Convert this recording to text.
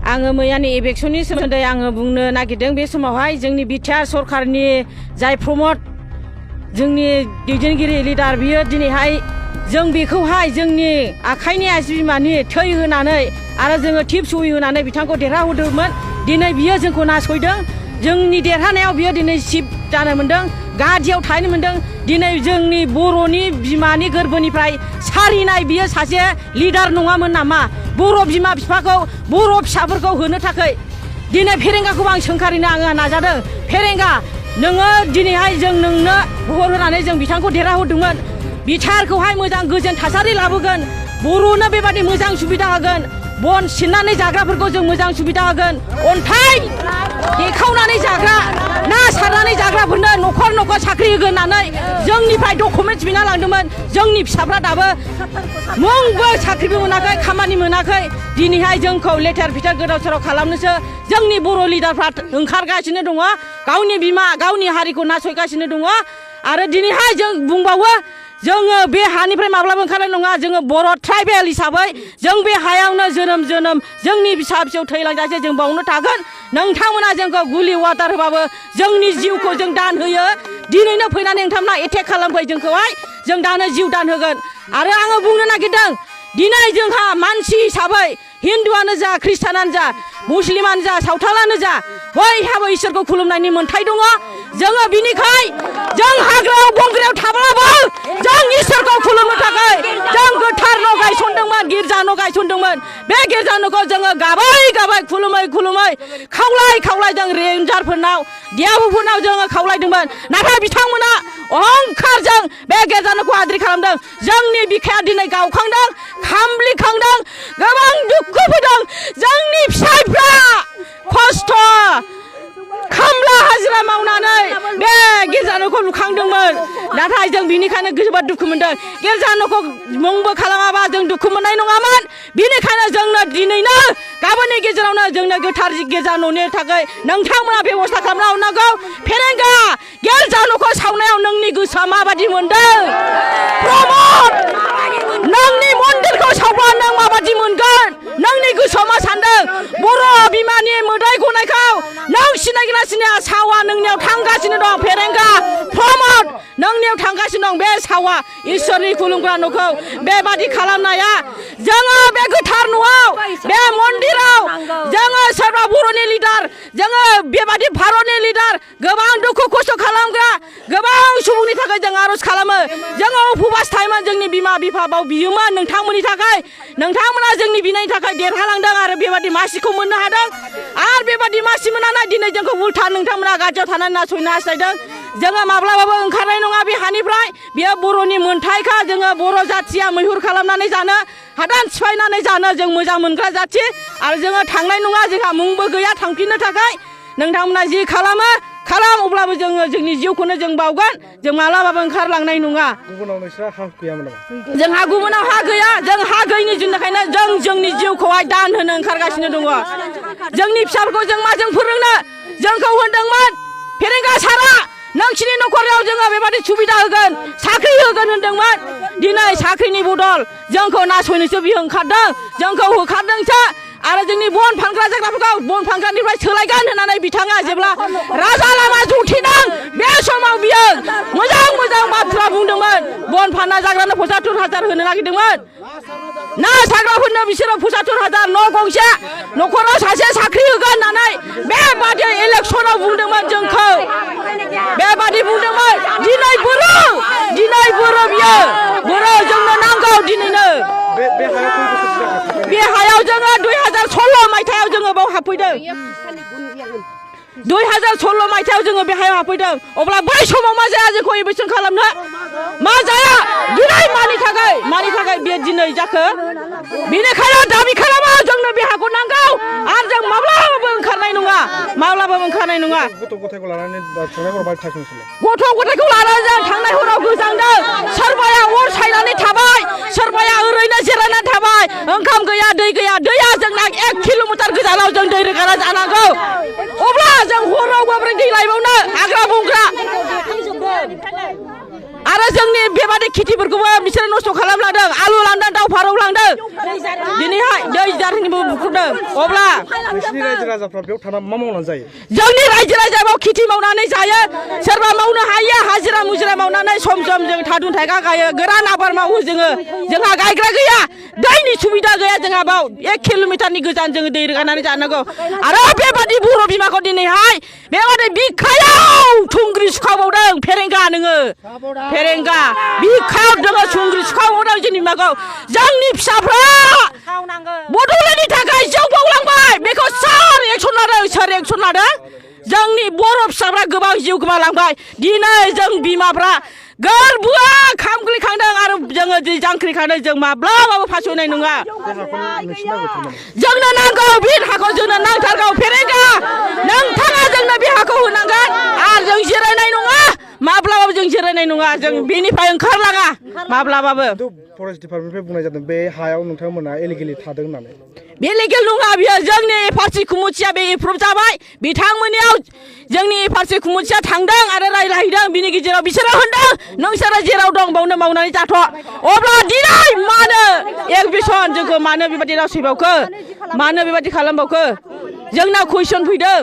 आङो मैयानि इलेक्सननि सोमोन्दै आङो बुंनो नागिरदों। बे समावहाय जोंनि बिटिआर सरकारनि जाय प्रमद जोंनि दैदेनगिरि लिडार बियो दिनैहाय जों बेखौहाय जोंनि आखाइनि आसि बिमानि थै होनानै आरो जोङो टिप सहि होनानै बिथांखौ देरहाहोदोंमोन। दिनै बियो जोंखौ नासयदों। जोंनि देरहानायाव बियो दिनै सिफ जानो मोन्दों, गादियाव थाहैनो मोन्दों। दिनै जोंनि बर'नि बिमानि गोरबोनिफ्राय सारिनाय बियो सासे लिडार नङामोन नामा? बर' बिमा बिफाखौ बर' फिसाफोरखौ होनो थाखाय दिनै फेरेंगाखौ आं सोंखारिनो आङो नाजादों। फेरेंगा नोङो दिनैहाय जों नोंनो भट होनानै जों बिथांखौ देरहाहोदोंमोन। बिटिआरखौहाय मोजां गोजोन थासारि लाबोगोन, बर'नो बेबादि मोजां सुबिदा होगोन, बन सिननानै जाग्राफोरखौ जों मोजां सुबिदा होगोन, अन्थाइ देखावनानै जाग्रा ना सारनानै जाग्राफोरनो न'खर न'खर साख्रि होगोन होननानै जोंनिफ्राय डकुमेन्टस बिना लांदोंमोन। जोंनि फिसाफ्रा दाबो मुंबो साख्रिबो मोनाखै, खामानि मोनाखै। दिनैहाय जोंखौ लेथेर फिथेर गोदाव सोराव खालामनोसो जोंनि बर' लिडारफ्रा ओंखारगासिनो दङ, गावनि बिमा गावनि हारिखौ नासयगासिनो दङ। आरो दिनैहाय जों बुंबावो जोङो बे हानिफ्राय माब्लाबा ओंखारनाय नङा। जोङो बर' ट्राइबेल हिसाबै जों बे हायावनो जोनोम जोंनि फिसा फिसौ थैलांजासे जों बावनो थागोन। नोंथांमोना जोंखौ गुलि वाटार होबाबो जोंनि जिउखौ जों दान होयो। दिनैनो फैनानै नोंथांमोना एटेक खालामफै जोंखौहाय, जों दानो जिउ दान होगोन। आरो आङो बुंनो नागिरदों दिनै जोंहा मानसि हिसाबै हिन्दुआनो जा ख्रिस्टानानो जा मुस्लिमानो जा सावथालानो जा बयहाबो इसोरखौ खुलुमनायनि मोन्थाय दङ। जोङो बिनिखाय जों हाग्रायाव बंग्रायाव थाब्लाबो जों इसोरखौ खुलुमनो थाखाय जों गोथार न' गायसनदोंमोन, गिर्जा न' गायसनदोंमोन। बे गिर्जा न'खौ जोङो गाबै गाबै खुलुमै खुलुमै खावलाय जों रेन्जारफोरनाव दियाबुफोरनाव जोङो खावलायदोंमोन। नाथाय बिथांमोना अहंखारजों बे गिर्जा न'खौ आद्रि खालामदों। जोंनि बिखाया दिनै गावखांदों, खामब्लिखांदों, गोबां दुखु फैदों। जोंनि फिसाइफ्रा खस्थ' खामला हाजिरा मावनानै बे गिर्जा न'खौ लुखांदोंमोन। नाथाय जों बिनिखायनो जोबोद दुखु मोनदों। गिर्जा न'खौ मुंबो खालामाबा जों दुखु मोननाय नङामोन। बिनिखायनो जोंनो दिनैनो गाबोननि गेजेरावनो जोंनो गोथार गिर्जा न'नि थाखाय नोंथांमोना बेब'स्था खालामना हरनांगौ। फेरेंगा गिर्जा न'खौ सावनायाव नोंनि गोसोआ माबादि मोनदों? प्रमद नोंनि मन्दिरखौ सावबा नों माबादि मोनगोन? नोंनि गोसोआव मा सानदों? बर' बिमानि मोदाय गनायखौ नों सिनायगोना सिनाया? सावा नोंनियाव थांगासिनो दं। फेरेंगा प्रमद नोंनियाव थांगासिनो दं बे सावा। इसोरनि खुलुमग्रा न'खौ बेबादि खालामनाया जोङो बे गोथार न'आव बे मन्दिराव जोङो सोरबा बर'नि लिडार, जोङो बेबादि भारतनि लिडार, गोबां दुखु खस्थ' खालामग्रा गोबां सुबुंनि थाखाय जों आर'ज खालामो। जोङो उपबास थायोमोन, जोंनि बिमा बिफा बाव बियोमोन नोंथांमोननि थाखाय। नोंथांमोना जोंनि बिनायनि थाखाय देरहालांदों आरो बेबादि मासिखौ मोननो हादों। आरो बेबादि मासि मोननानै दिनै जोंखौ उल्था नोंथांमोना गाज्रियाव थानानै नासयनो हास्थायदों। जोङो माब्लाबाबो ओंखारनाय नङा बे हानिफ्राय। बेयो बर'नि मोन्थायखा। जोङो बर' जाथिया मैहुर खालामनानै जानो, हादान सिफायनानै जानो जों मोजां मोनग्रा जाथि। आरो जोङो थांनाय नङा, जोंहा मुंबो गैया थांफिननो थाखाय। नोंथांमोना जि खालामो खालाम, अब्लाबो जोङो जोंनि जिउखौनो जों बावगोन। जों माब्लाबाबो ओंखारलांनाय नङा। गुबुनाव नोंस्रा हा गैयामोन नामा? जोंहा गुबुनाव हा गैया। जों हा गैयिनि जुनैखायनो जों जोंनि जिउखौहाय दान होनो ओंखारगासिनो दङ। जोंनि फिसाफोरखौ जों माजों फोरोंनो? जोंखौ होनदोंमोन फेरेंगा सारा नोंसिनि न'खराव जोङो बेबादि सुबिदा होगोन, साख्रि होगोन होनदोंमोन। दिनै साख्रिनि बदल जोंखौ नासयनोसो बियो ओंखारदों, जोंखौ होखारदोंसो। आरो जोंनि बन फानग्रा जायगाफोरखौ बन फानग्रानिफ्राय सोलायगोन होननानै बिथाङा जेब्ला राजा लामा जथिदों बे समाव बियो मोजां बाथ्रा बुंदोंमोन। बन फानना जाग्रानो 75,000 होनो नागिरदोंमोन। ना साग्राफोरनो बिसोरो 75,000 न' गंसे, न'खराव सासे साख्रि होगोन होननानै बेबादि इलेक्सनाव बुंदोंमोन जोंखौ। बेबादि बुंदोंमोन। दिनै बर' बियो बर' जोंनो नांगौ दिनैनो। बे हायाव जोङो 2016 मायथाइयाव जोङो बाव हाबफैदों। 2016 मायथाइयाव जोङो बे हायाव हाबफैदों। अब्ला बै समाव मा जाया जोंखौ इलेक्सन खालामनो? मा जाया? दिनै मानि थाखाय बे दिनै जाखो? बेनिखायनो दाबि खालामो जोंनो बे हाखौ नांगौ। आरो जों माब्लाबाबो ओंखारनाय नङा, माब्लाबाबो ओंखारनाय नङा। गथ' गथायखौ लानानै थांनाय हराव बाइक थांसै। गथ' गथायखौ लानानै जों थांनाय हराव गोजांदों। सोरबाया अर सायनानै थाबाय, सोरबाया ओरैनो जिरायनानै थाबाय। ओंखाम गैया, दै गैया। दैया जोंना 1 किल'मिटार गोजानाव जों दै रोगाना जानांगौ। अब्ला जों हराव माबोरै दै लायबावनो? हाग्रा बंग्रा आरो जोंनि बेबादि खेथिफोरखौबो बिसोरो नस्थ' खालामलांदों आलु लांदों दाउ फारौ लांदों दिनैहाय दै जारनिबो बुख्रुबदों अब्ला नोंसिनि रायजो राजाफ्रा बेयाव थाना मा मावनानै जायो जोंनि रायजो राजायाव खेथि मावनानै जायो सोरबा मावनो हायो हाजिरा मुजिरा मावनानै सम सम जों थादुन थाइगा गायो गोरान आबाद मावो जोंहा गायग्रा गैया दैनि सुबिदा गैया जोंहा बाव 1 किल'मिटारनि गोजान जोङो दै रोगानानै जानांगौ आरो बेबादि बर' बिमाखौ दिनैहाय बेबादि बिखायाव थुंग्रि सुखावबावदों फेरेंगा नोङो फेरेंगा बिखायाव जोङो थुंग्रि सुखावबावदों जोंनि बिमाखौ जोंनि फिसाफ्रा बड'लेण्डनि थाखाय जौ बावलांबाय बेखौ सोर एक्सन लादों जोंनि बर' फिसाफ्रा गोबां जिउ गोमालांबाय दिनै जों बिमाफ्रा गोरबोआ खामग्लिखांदों आरो जोङो दै जांख्रिखांदों जों माब्लाबाबो फासयनाय नङा जोंनो नांगौ बे हाखौ जोंनो नांथारगौ फेरेंगा नोंथाङा जोंनो बे हाखौ होनांगोन आरो जों जिरायनाय नङा माब्लाबाबो जों जिरायनाय नङा जों बेनिफ्राय ओंखारलाङा माब्लाबाबो फरेस्ट डिपार्टमेन्टनिफ्राय बुंनाय जादों बे हायाव नोंथांमोना इलिगेलि थादों होननानै बे लिगेल नङा बियो जोंनि एफआरसि कमिटिया बे एप्रुभ जाबाय बिथांमोननियाव जोंनि एफआरसि कमिटिया थांदों आरो रायज्लायहैदों बिनि गेजेराव बिसोरो होनदों नोंसोरो जेराव दं बावनो मावनानै जाथ' अब्ला दिनै मानो एगबिसन जोंखौ मानो बेबायदि रावसैबावखो मानो बेबायदि खालामबावखो जोंनाव कुइसन फैदों